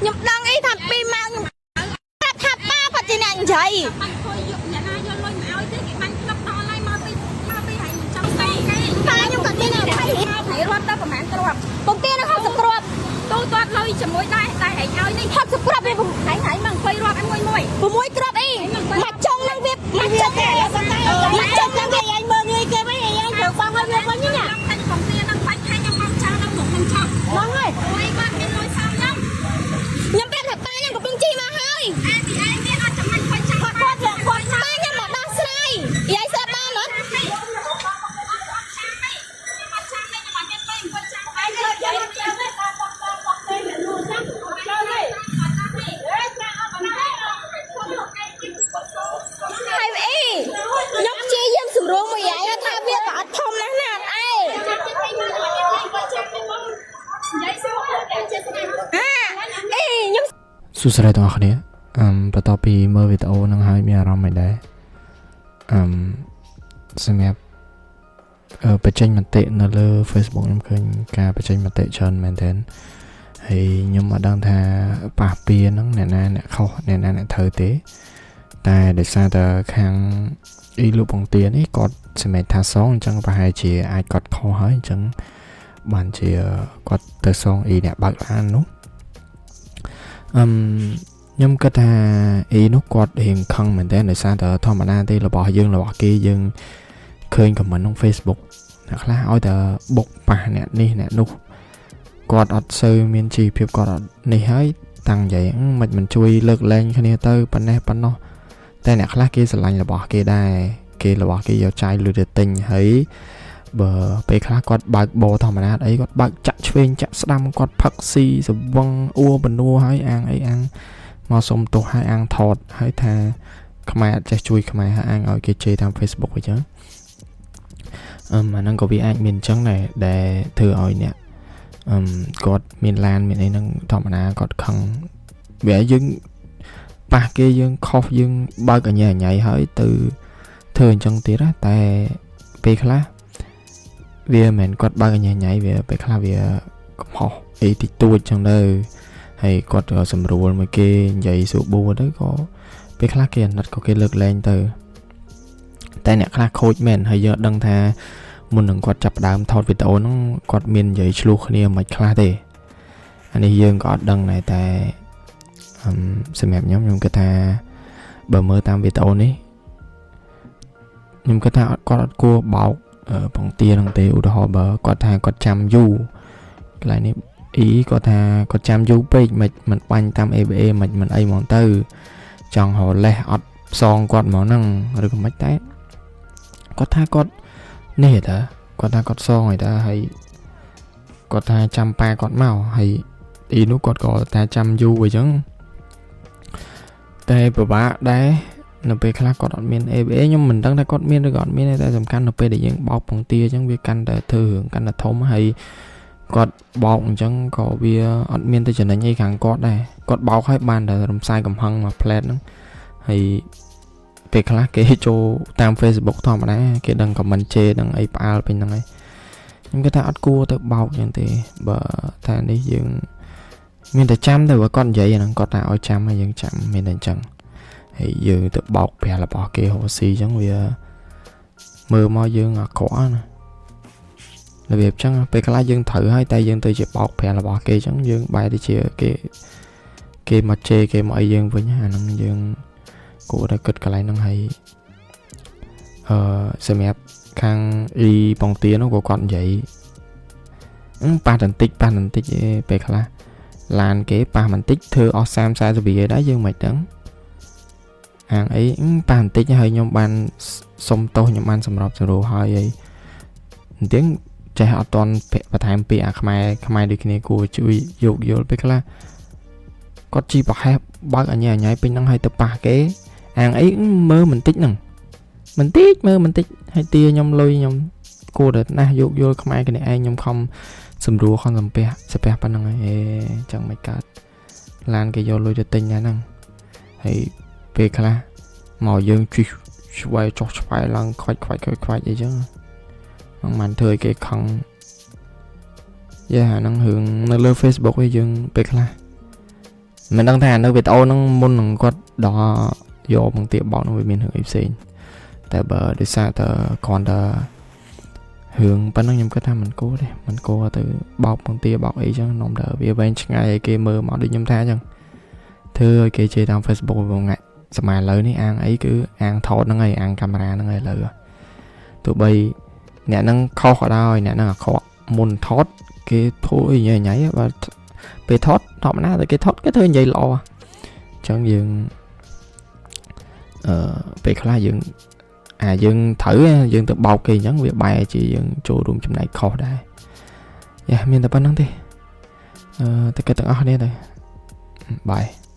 ខ្ញុំដឹងអីថា2ម៉ោងខ្ញុំប្រាប់ថាប៉ាគាត់ជាអ្នកនិយាយ បាញ់ខុយយកអ្នកណាយកលុយមកឲ្យទេគេបាញ់ក្លឹបដល់ហើយមកពីមកពីហើយចង់សងគេ ប៉ាខ្ញុំក៏មានអភ័យ មកហើយរាប់ទៅប្រហែលគ្រាប់ ពងទានឹង60គ្រាប់ ទូទាត់លុយជាមួយដែរតែហែងឲ្យនេះ 60គ្រាប់វា ហែងហែងមកអង្គុយរាប់ឲ្យមួយមួយ 6គ្រាប់អីមកចុងនឹងវាមកចុងមកចុងនឹងវាឯងមើលងាយគេវិញឯងត្រូវបងឲ្យវាវិញណា ខ្ញុំខាញ់កំទានឹងបាញ់ខាញ់ខ្ញុំមកចោលនៅមុខនឹងឆក់ ហ្នឹងហើយ អូយគាត់មានលុយសងខ្ញុំ ខ្ញុំប្រាប់ថាប៉ាខ្ញុំកំពុងជិះមកហើយ អែពីឯងមានអត់ចំណេញខុយចាំ គាត់គាត់គាត់ប៉ាខ្ញុំមកដោះស្រាយយាយស្រាប់បានអត់ អត់ចាំទេខ្ញុំអត់ចាំទេខ្ញុំអត់មានពេលអង្គុយចាំឯងលើកយកយកទេបងបងបងទេលូចាំចូលទេអត់ទេអេចាំអត់ទេ ហើយអីខ្ញុំព្យាយាមសម្រួលមួយយាយថាវាក៏អត់ធំណាស់ណាអត់អី ចាំទេមកអង្គុយចាំទេបងនិយាយសួរតែចេះស្ដាប់ អាអីខ្ញុំ សួស្តីទាំងអស់គ្នាបន្ទាប់ពីមើលវីដេអូហ្នឹងហើយមានអារម្មណ៍មិនដែរអឹមសម្រាប់បញ្ចេញមតិនៅលើ Facebook ខ្ញុំឃើញការបញ្ចេញមតិច្រើនមែនទែនហើយខ្ញុំអត់ដឹងថាប៉ះពៀហ្នឹងអ្នកណាអ្នកខុសអ្នកណាអ្នកត្រូវទេ តែដោយសារតែខាងអ៊ីលូពងទានេះគាត់សម្រេចថាសងអញ្ចឹងប្រហែលជាអាចគាត់ខុសហើយអញ្ចឹងបានជាគាត់ទៅសងអ៊ីអ្នកបើកឡាននោះអឹមខ្ញុំគិតថាអ៊ីនោះគាត់រៀងខឹងមែនតើដោយសារតែធម្មតាទេរបស់យើងរបស់គេយើងឃើញ comment ក្នុង Facebook អ្នកខ្លះឲ្យតែបុកប៉ះអ្នកនេះអ្នកនោះគាត់អត់សូវមានជីវភាពគាត់អត់នេះហើយតាំងនិយាយមិនមិនជួយលើកលែងគ្នាទៅប៉ុណ្ណេះប៉ុណ្ណោះ តែអ្នកខ្លះគេស្រឡាញ់របស់គេដែរគេរបស់គេយកចាយលុយទៅទិញហើយបើពេលខ្លះគាត់បើកបោធម្មតាអីគាត់បើកចាក់ឆ្វេងចាក់ស្ដាំគាត់ផឹកស៊ីសវឹងអួបនួហើយអាងអីអាងមកសុំទោសហើយអាងថតហើយថាខ្មែរអត់ចេះជួយខ្មែរហើយអាងឲ្យគេជេរតាម Facebook អញ្ចឹងអាហ្នឹងក៏វាអាចមានអញ្ចឹងដែរដែលធ្វើឲ្យអ្នកអឹមគាត់មានឡានមានអីហ្នឹងធម្មតាគាត់ខឹងវាយើង ប៉ះគេយើងខុសយើងបើកអញ្ញាអញ្ញៃហើយទៅធ្វើអញ្ចឹងទៀតណាតែពេលខ្លះវាមិនមែនគាត់បើកអញ្ញាអញ្ញៃវាពេលខ្លះវាកំហុសអីតិចតួចចឹងទៅហើយគាត់ក៏សម្រួលមួយគេនិយាយស្រួលបួទៅក៏ពេលខ្លះគេអាណិតក៏គេលើកលែងទៅតែអ្នកខ្លះខូចមែនហើយយើងអត់ដឹងថាមុននឹងគាត់ចាប់ផ្ដើមថតវីដេអូហ្នឹងគាត់មាននិយាយឆ្លោះគ្នាមិនខ្លះទេអានេះយើងក៏អត់ដឹងដែរតែ សម្រាប់ខ្ញុំខ្ញុំគិតថាបើមើលតាមវីដេអូនេះខ្ញុំគិតថាអត់គាត់អត់គួរបោកពងទាហ្នឹងទេឧទាហរណ៍បើគាត់ថាគាត់ចាំយូរកន្លែងនេះអ៊ីគាត់ថាគាត់ចាំយូរពេកមិនមិនបាញ់តាម ABA មិនមិនអីហ្មងទៅចង់រកលេសអត់ផ្សងគាត់ហ្មងហ្នឹងឬក៏មិនតែគាត់ថាគាត់នេះតើគាត់ថាគាត់សងហើយតើហើយគាត់ថាចាំប៉ាគាត់មកហើយអ៊ីនោះគាត់ក៏ថាចាំយូរអញ្ចឹង តែពិបាកដែរនៅពេលខ្លះគាត់អត់មាន ABA ខ្ញុំមិនដឹងថាគាត់មានឬក៏អត់មានទេតែសំខាន់នៅពេលដែលយើងបោកពងទាអញ្ចឹងវាកាន់តែធ្វើរឿងកាន់តែធំហើយគាត់បោកអញ្ចឹងក៏វាអត់មានទៅចំណេញអីខាងគាត់ដែរគាត់បោកឲ្យបានតែរំសាយកំហឹងមួយផ្លែតហ្នឹងហើយពេលខ្លះគេចូលតាម Facebook ធម្មតាគេដឹង comment ជេរដឹងអីផ្អើលពេញហ្នឹងហើយខ្ញុំគិតថាអត់គួរទៅបោកអញ្ចឹងទេបើថានេះយើង មានតែចាំតែបើគាត់និយាយអាហ្នឹងគាត់ថាឲ្យចាំហើយយើងចាំមានតែអញ្ចឹងហើយយើងទៅបោកប្រាស់របស់គេរកស៊ីអញ្ចឹងវាមើលមកយើងអាក្រក់ណារបៀបអញ្ចឹងពេលខ្លះយើងត្រូវហើយតែយើងទៅជាបោកប្រាស់របស់គេអញ្ចឹងយើងបែរទៅជាគេគេមកជេរគេមកអីយើងវិញអាហ្នឹងយើងគួរតែគិតកន្លែងហ្នឹងហើយអឺសម្រាប់ខាងអ៊ីបងទានោះក៏គាត់និយាយប៉ះតន្តិចប៉ះតន្តិចឯងពេលខ្លះ ឡានគេប៉ះបន្តិចធ្វើអស់30 40រៀលដែរយើងមិនដឹងអាងអីប៉ះបន្តិចហើយខ្ញុំបានសុំទោសខ្ញុំបានសម្របសម្រួលហើយអីអញ្ចឹងចេះអត់តន់បន្ថែមពីអាខ្មែរខ្មែរដូចគ្នាគួរជួយយោគយល់ពេលខ្លះគាត់ជីប្រហែសបើកអញ្ញាអញ្ញាពេញហ្នឹងហើយទៅប៉ះគេអាងអីមើលបន្តិចហ្នឹងបន្តិចមើលបន្តិចហើយទាខ្ញុំលុយខ្ញុំគួរតែណាស់យោគយល់ខ្មែរគ្នាឯងខ្ញុំខំ សម្រួលខំសំពះសំពះប៉ុណ្្នឹងហើយអេចឹងមិនកើតឡានគេយកលុយទៅទិញណាហ្នឹងហើយពេលខ្លះមកយើងជិះឆ្វែចុះឆ្វែឡើងខ្វាច់ខ្វាច់ខ្វាច់ខ្វាច់អីចឹងហ្នឹងបានធ្វើឲ្យគេខឹងយ៉ាអាហ្នឹងរឿងនៅលើ Facebook ឯងយើងពេលខ្លះ មិនដឹងថានៅវីដេអូហ្នឹងមុននឹងគាត់ដល់យកពងទាបោកហ្នឹងវាមានរឿងអីផ្សេងតែបើដោយសារតែគ្រាន់តែរឿងប៉ុណ្ណឹងខ្ញុំគិតថាមិនគួរទេមិនគួរទៅបោកពងទាបោកអីចឹងនាំតែវាវែងឆ្ងាយឲ្យគេមើលមកដូចខ្ញុំថាចឹងធ្វើឲ្យគេជេរតាម Facebook មួយថ្ងៃសម័យឥឡូវនេះអាងអីគឺអាងថតហ្នឹងហើយអាងកាមេរ៉ាហ្នឹងហើយឥឡូវទោះបីអ្នកហ្នឹងខុសក៏ដោយអ្នកហ្នឹងអាក្រក់មុនថតគេធ្វើអីញ៉ៃញ៉ៃបើពេលថតធម្មតាតែគេថតគេធ្វើនិយាយល្អអញ្ចឹងយើងអឺពេលខ្លះយើងអាយើងត្រូវយើងទៅបោកគេអញ្ចឹងវាបែរជាយើងចូលរួមចំណែកខុសដែរយ៉ាមានតែប៉ុណ្្នឹងទេអឺតែគេទាំងអស់គ្នាទៅបាយ។